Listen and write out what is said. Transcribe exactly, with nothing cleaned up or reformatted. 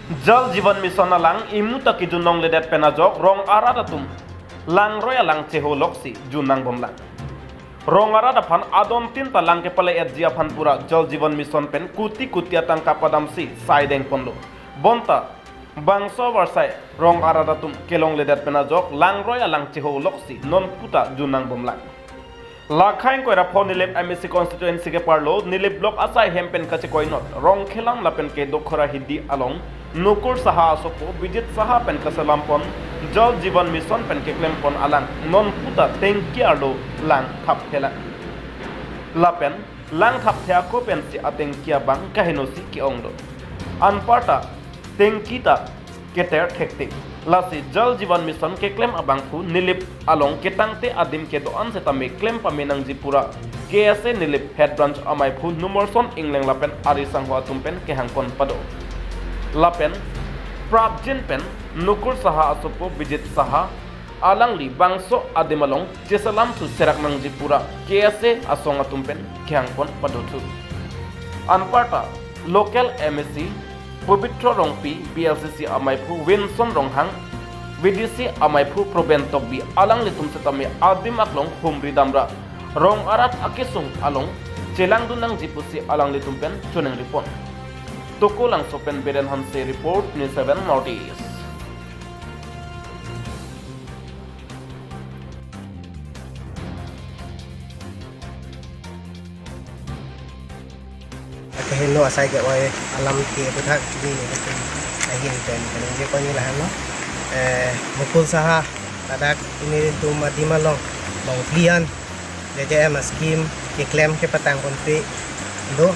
Jal Jeevan Mission alang imuta kejun longledet pen ajok rong arat atum langroi alang cheho loksi jun nangbomlang. Rong arat aphan adon tin ta lang kepale-etji aphan pura Jal Jeevan Mission pen kuti kuti atangka padamsi saideng ponlo. Bonta bangso varsai rong arat atum kelongledet pen ajok langroi alang cheho loksi non puta jun nangbomlang. Lakhai ingkoi ra pho Nilip M A C constituency keparlo Nilip block asai hem pen kachekoinot Rongkhelam lapen ke Dokhora Hidi along Nukur Saha asopo Bijit Saha pen kaselam pon Jal Jeevan Mission pen keklem pon alang non puta tengki arlo lang thap thela. Lapen lang thap the ako pensi atengki abang kahenosi ke-onglo. Anparta tengki ta keter thektik. Lasi Jal Jeevan Mission keklem abangphu Nilip along ketangte adim kedo-an setame klem pame nangji pura K S A Nilip Head Branch amaiphu Numerson Ingleng lapen ari sangho atum pen kehang pon pado. Lapen prapjin pen Nukur Saha asopo Bijit Saha alangli bangso adim along cheselam thu serak nangji pura K S A asong atum pen kehang pon padothu. Anparta local M A C Pobitro Rongpi, B L C C amaiphu Winson Ronghang, V D C amaiphu Proben Tokbi alanglitum setame adim aklong humri damra rong arat akesung along chelangdun nangji pusi alanglitum pen choningri pon. Tokolangso pen Beren Hanse report, News seven North East. Keheno asai ke-oi alam ke puthak di ni ahin pen pen je koni lahan lo. Eh, Mukul Saha ladak ini tu mati malong long plian J J M scheme keklem kepatang ponpe do.